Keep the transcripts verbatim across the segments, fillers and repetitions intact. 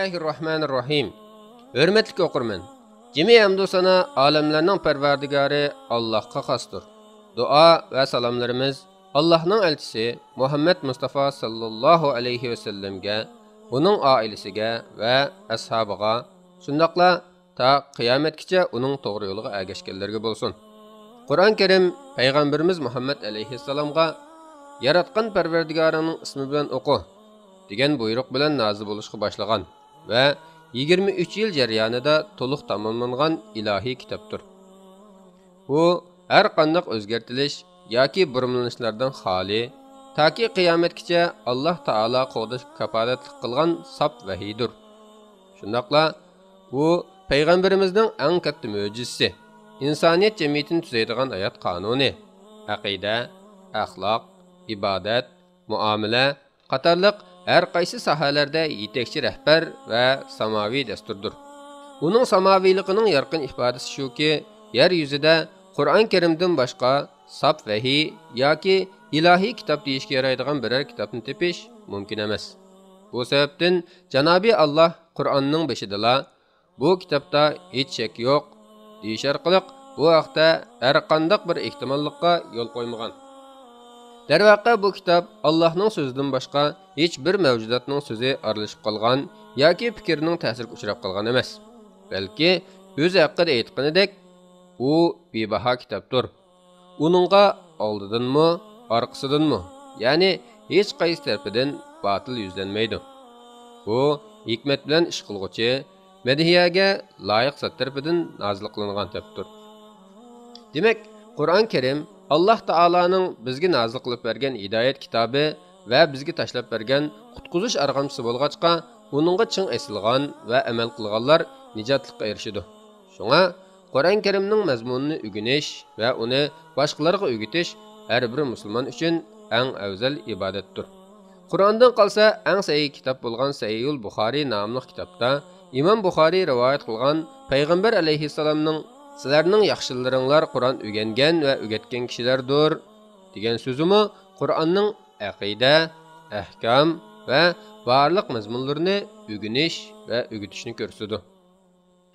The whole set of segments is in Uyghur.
بىسمىللاھىررەھمانىررەھىم. ھۆرمەتلىك ئوقۇرمەن، جىمى ھەمدۇ سانا ئالەملەرنىڭ پەرۋەردىگارى ئاللاھقا خاستۇر. دۇئا ۋە سالاملىرىمىز ئاللاھنىڭ ئەلچىسى مۇھەممەد مۇستافا ساللاللاھۇ ئەلەيھى ۋەسەللەمگە، ئۇنىڭ ئائىلىسىگە ۋە ئەسھابىغا، شۇنداقلا تا قىيامەتكىچە ئۇنىڭ توغرا يولىغا ئەگەشكەنلەرگە بولسۇن. قۇرئان كەرىم پەيغەمبىرىمىز مۇھەممەد ئەلەيھىسسالامغا «ياراتقان پەرۋەردىگارىڭنىڭ ئىسمى بىلەن ئوقۇ» دېگەن بۇيرۇق بىلەن نازىل بولۇشقا باشلىغان ۋە يىگىرمە ئۈچ يىل جەريانىدا تولۇق تاماملانغان ئىلاھىي كىتابتۇر. ئۇ ھەر قانداق ئۆزگەرتىلىش ياكى بۇرمىلىنىشلاردىن خالىي، تاكى قىيامەتكىچە ئاللاھ تائالا قوغداشقا كاپالەتلىك قىلغان ساپ ۋەھىيدۇر. شۇنداقلا ئۇ پەيغەمبىرىمىزنىڭ ئەڭ كاتتا مۆجىزىسى، ئىنسانىيەت جەمئىيىتىنى تۈزەيدىغان ھايات قانۇنى، ئەقىدە، ئەخلاق، ئىبادەت، مۇئامىلە قاتارلىق ھەر قايسى ساھەلەردە يېتەكچى رەھبەر ۋە ساماۋى دەستۇردۇر. ئۇنىڭ ساماۋىيلىقىنىڭ يارقىن ئىپادىسى شۇكى، يەر يۈزىدە قۇرئان كەرىمدىن باشقا ساپ ۋەھىي ياكى ئىلاھىي كىتاب دېيىشكە يارايدىغان بىرەر كىتابنى تېپىش مۇمكىن ئەمەس. بۇ سەۋەبتىن جانابىي ئاللاھ قۇرئاننىڭ بېشىدىلا «بۇ كىتابتا ھېچ شەك يوق» دېيىش ئارقىلىق بۇ ھەقتە ھەرقانداق بىر ئېھتىماللىققا يول قويمىغان. دەرۋەقە، بۇ كىتاب ئاللاھنىڭ سۆزىدىن باشقا ھېچ بىر مەۋجۇداتنىڭ سۆزى ئارىلىشىپ قالغان ياكى پىكرىنىڭ تەسىرىگە ئۇچراپ قالغان ئەمەس، بەلكى ئۆزى ھەققىدە ئېيتقىنىدەك، ئۇ بىباھا كىتابتۇر. ئۇنىڭغا ئالدىدىنمۇ، ئارقىسىدىنمۇ، يەنى ھېچقايسى تەرىپىدىن باتىل يۈزلەنمەيدۇ. ئۇ ھېكمەت بىلەن ئىش قىلغۇچى، مەدھىيەگە لايىق زات تەرىپىدىن نازىل قىلىنغان كىتابتۇر. دېمەك، قۇرئان كەرىم ئاللاھ تائالانىڭ بىزگە نازىل قىلىپ بەرگەن ھىدايەت كىتابى ۋە بىزگە تاشلاپ بەرگەن قۇتقۇزۇش ئارغامچىسى بولغاچقا، ئۇنىڭغا چىڭ ئېسىلغان ۋە ئەمەل قىلغانلار نىجاتلىققا ئېرىشىدۇ. شۇڭا قۇرئان كەرىمنىڭ مەزمۇنىنى ئۆگىنىش ۋە ئۇنى باشقىلارغا ئۆگىتىش ھەر بىر مۇسۇلمان ئۈچۈن ئەڭ ئەۋزەل ئىبادەتتۇر. قۇرئاندىن قالسا ئەڭ سەھىھ كىتاب بولغان سەھىھۇل بۇخارىي ناملىق كىتابتا ئىمام بۇخارىي رىۋايەت قىلغان پەيغەمبەر ئەلەيھىسسالامنىڭ «سىلەرنىڭ ياخشىلىرىڭلار قۇرئان ئۆگەنگەن ۋە ئۆگەتكەن كىشىلەردۇر» دېگەن سۆزىمۇ قۇرئاننىڭ ئەقىدە، ئەھكام ۋە بارلىق مەزمۇنلىرىنى ئۆگىنىش ۋە ئۆگىتىشنى كۆرسىتىدۇ.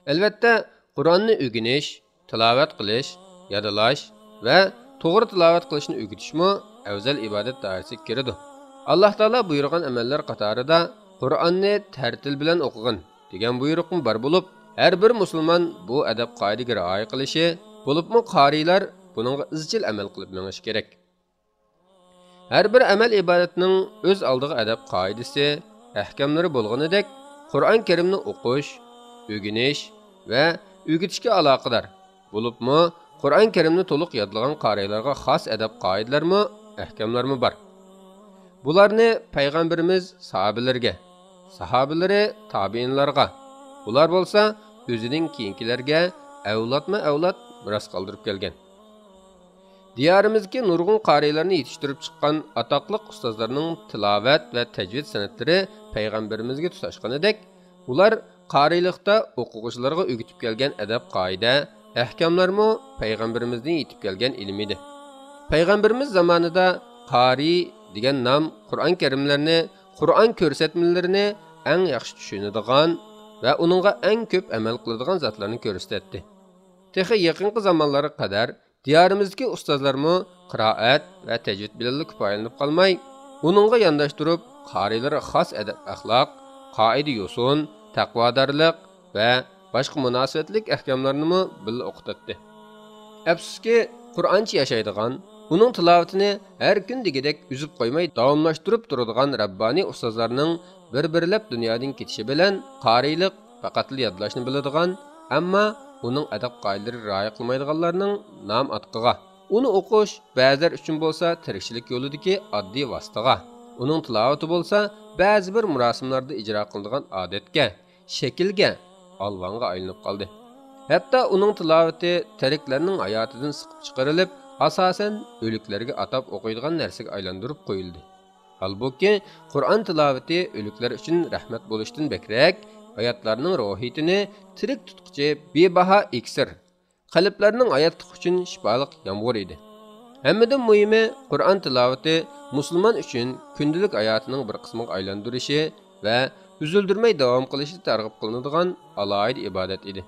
ئەلۋەتتە، قۇرئاننى ئۆگىنىش، تىلاۋەت قىلىش، يادلاش ۋە توغرا تىلاۋەت قىلىشنى ئۆگىتىشمۇ ئەۋزەل ئىبادەت دائىرىسىگە كىرىدۇ. ئاللاھ تائالا بۇيرۇغان ئەمەللەر قاتارىدا «قۇرئاننى تەرتىل بىلەن ئوقۇغىن» دېگەن بۇيرۇقمۇ بار بولۇپ، ھەر بىر مۇسۇلمان بۇ ئەدەپ-قائىدىگە رىئايە قىلىشى، بولۇپمۇ قارىيلار بۇنىڭغا ئىزچىل ئەمەل قىلىپ مېڭىشى كېرەك. ھەر بىر ئەمەل-ئىبادەتنىڭ ئۆز ئالدىغا ئەدەپ-قائىدىسى، ئەھكاملىرى بولغىنىدەك، قۇرئان كەرىمنى ئوقۇش، ئۆگىنىش ۋە ئۆگىتىشكە ئالاقىدار، بولۇپمۇ قۇرئان كەرىمنى تولۇق يادلىغان قارىيلارغا خاس ئەدەپ-قائىدىلەرمۇ، ئەھكاملارمۇ بار. بۇلارنى پەيغەمبىرىمىز ساھابىلىرىگە، ساھابىلىرى تابىئىنلارغا، ئۇلار بولسا ئۆزىدىن كېيىنكىلەرگە ئەۋلادمۇ ئەۋلاد مىراس قالدۇرۇپ كەلگەن. دىيارىمىزدىكى نۇرغۇن قارىيلارنى يېتىشتۈرۈپ چىققان ئاتاقلىق ئۇستازلارنىڭ تىلاۋەت ۋە تەجۋىد سەنئەتلىرى پەيغەمبىرىمىزگە تۇتاشقىنىدەك، ئۇلار قارىيلىقتا ئوقۇغۇچىلارغا ئۆگىتىپ كەلگەن ئەدەپ-قائىدە، ئەھكاملارمۇ پەيغەمبىرىمىزدىن يېتىپ كەلگەن ئىلىم ئىدى. پەيغەمبىرىمىز زامانىدا قارىي دېگەن نام قۇرئان كەرىملەرنى، قۇرئان كۆرسەتمىلىرىنى ئەڭ ياخشى چۈشىنىدىغان ۋە ئۇنىڭغا ئەڭ كۆپ ئەمەل قىلىدىغان زاتلارنى كۆرسىتەتتى. تېخى يېقىنقى زامانلارغا قەدەر دىيارىمىزدىكى ئۇستازلارمۇ قىرائەت ۋە تەجۋىد بىلەنلا كۇپايىلىنىپ قالماي، ئۇنىڭغا يانداشتۇرۇپ قارىيلارغا خاس ئەدەپ-ئەخلاق، قائىدە-يوسۇن، تەقۋادارلىق ۋە باشقا مۇناسىۋەتلىك ئەھكاملارنىمۇ بىللە ئوقۇتاتتى. ئەپسۇسكى، قۇرئانچە ياشايدىغان، ئۇنىڭ تىلاۋىتىنى ھەر كۈن دېگۈدەك ئۈزۈپ قويماي داۋاملاشتۇرۇپ تۇرىدىغان رەببانىي ئۇستازلارنىڭ بىر-بىرلەپ دۇنيادىن كېتىشى بىلەن قارىيلىق پەقەتلا يادلاشنى بىلىدىغان، ئەمما ئۇنىڭ ئەدەپ-قائىدىلىرىگە رىئايە قىلمايدىغانلارنىڭ نام-ئاتىقىغا، ئۇنى ئوقۇش بەزىلەر ئۈچۈن بولسا تىرىكچىلىك يولىدىكى ئاددىي ۋاسىتىغا، ئۇنىڭ تىلاۋىتى بولسا بەزى بىر مۇراسىملاردا ئىجرا قىلىنىدىغان ئادەتكە، شەكىلگە، ئالۋاڭغا ئايلىنىپ قالدى. ھەتتا ئۇنىڭ تىلاۋىتى تىرىكلەرنىڭ ھاياتىدىن سىقىپ چىقىرىلىپ، ئاساسەن ئۆلۈكلەرگە ئاتاپ ئوقۇيدىغان نەرسىگە ئايلاندۇرۇپ قويۇلدى. ھالبۇكى، قۇرئان تىلاۋىتى ئۆلۈكلەر ئۈچۈن رەھمەت بولۇشتىن بەكرەك، ھاياتلارنىڭ روھىيىتىنى تىرىك تۇتقۇچى بىباھا ئىكسىر، قەلبلەرنىڭ ھاياتلىقى ئۈچۈن شىپالىق يامغۇر ئىدى. ھەممىدىن مۇھىمى، قۇرئان تىلاۋىتى مۇسۇلمان ئۈچۈن كۈندىلىك ھاياتىنىڭ بىر قىسمىغا ئايلاندۇرۇشى ۋە ئۈزۈلدۈرمەي داۋام قىلىشى تەرغىب قىلىنىدىغان ئالاھىدە ئىبادەت ئىدى.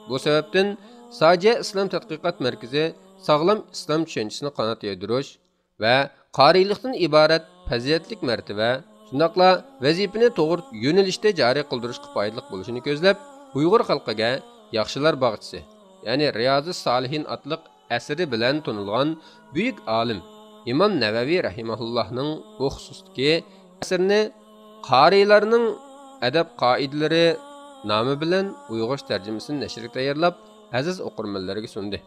بۇ سەۋەبتىن ساجىيە ئىسلام تەتقىقات مەركىزى ساغلام ئىسلام چۈشەنچىسىنى قانات يايدۇرۇش ۋە قارىيلىقتىن ئىبارەت پەزىلەتلىك مەرتىۋە، شۇنداقلا ۋەزىپىنى توغرا يۆنىلىشتە جارى قىلدۇرۇشقا پايدىلىق بولۇشىنى كۆزلەپ، ئۇيغۇر خەلقىگە ياخشىلار باغچىسى، يەنى رىيازى سالىھىن ئاتلىق ئەسىرى بىلەن تونۇلغان بۈيۈك ئالىم ئىمام نەۋەۋى رەھىمەھۇللاھنىڭ بۇ خۇسۇستىكى ئەسىرىنى قارىيلارنىڭ ئەدەپ قائىدىلىرى نامى بىلەن ئۇيغۇرچە تەرجىمىسىنى نەشرگە تەييارلاپ، ئەزىز ئوقۇرمەنلەرگە سۇندى.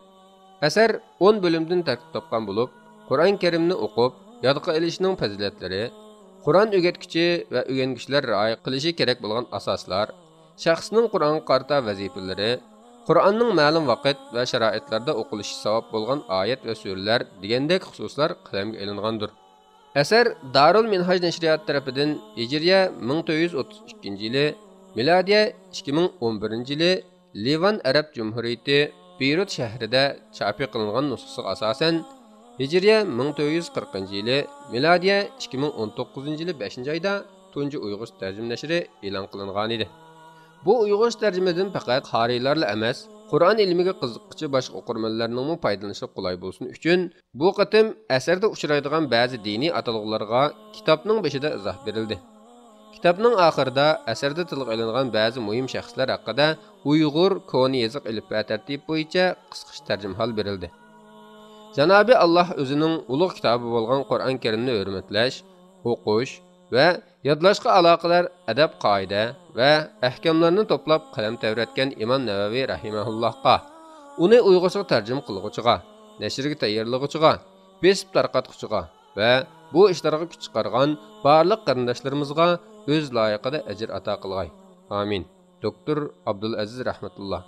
ئەسەر ئون بۆلۈمدىن تەركىب تاپقان بولۇپ، قۇرئان كەرىمنى ئوقۇپ، يادقا ئېلىشنىڭ پەزىلەتلىرى، قۇرئان ئۆگەتكۈچى ۋە ئۆگەنگۈچىلەر رىئايە قىلىشى كېرەك بولغان ئاساسلار، شەخسنىڭ قۇرئانغا قارىتا ۋەزىپىلىرى، قۇرئاننىڭ مەلۇم ۋاقىت ۋە شارائىتلاردا ئوقۇلۇشى ساۋاب بولغان ئايەت ۋە سۈرىلەر دېگەندەك خۇسۇسلار قەلەمگە ئېلىنغاندۇر. ئەسەر دارۇل مىنھاج نەشرىياتى تەرىپىدىن ھىجرىيە مىڭ تۆت يۈز ئوتتۇز ئىككىنچى يىلى، مىلادىيە ئىككى مىڭ ئون بىرىنچى يىلى لىۋان ئەرەب جۇمھۇرىيىتى بېيرۇت شەھىرىدە چاپى قىلىنغان نۇسخىسىغا ئاساسەن، ھىجرىيە مىڭ تۆت يۈز قىرىقىنچى يىلى، مىلادىيە ئىككى مىڭ ئون توققۇزىنچى يىلى بەشىنچى ئايدا تۇنجى ئۇيغۇرچە تەرجىمە نەشرى ئېلان قىلىنغانىدى. بۇ ئۇيغۇرچە تەرجىمىدىن پەقەت قارىيلارلا ئەمەس، قۇرئان ئىلمىگە قىزىققۇچى باشقا ئوقۇرمەنلەرنىڭمۇ پايدىلىنىشىغا قولاي بولسۇن ئۈچۈن، بۇ قېتىم ئەسەردە ئۇچرايدىغان بەزى دىنىي ئاتالغۇلارغا كىتابنىڭ بېشىدا ئىزاھ بېرىلدى. كىتابنىڭ ئاخىرىدا ئەسەردە تىلغا ئېلىنغان بەزى مۇھىم شەخسلەر ھەققىدە ئۇيغۇر كونا يېزىق ئېلىپبە تەرتىپى بويىچە قىسقىچە تەرجىمىھال بېرىلدى. جانابى ئاللاھ ئۆزىنىڭ ئۇلۇغ كىتابى بولغان قۇرئان كەرىمنى ھۆرمەتلەش، ئوقۇش ۋە يادلاشقا ئالاقىدار ئەدەپ-قائىدە ۋە ئەھكاملارنى توپلاپ قەلەم تەۋرەتكەن ئىمام نەۋەۋى رەھىمەھۇللاھقا، ئۇنى ئۇيغۇرچىغا تەرجىمە قىلغۇچىغا، نەشرگە تەييارلىغۇچىغا، بېسىپ تارقاتقۇچىغا ۋە بۇ ئىشلارغا كۈچ چىقارغان بارلىق قېرىنداشلىرىمىزغا ئۆز لايىقىدا ئەجىر ئاتا قىلغاي. ئامىن. دوكتور ئابدۇلئەزىز رەھمەتۇللا.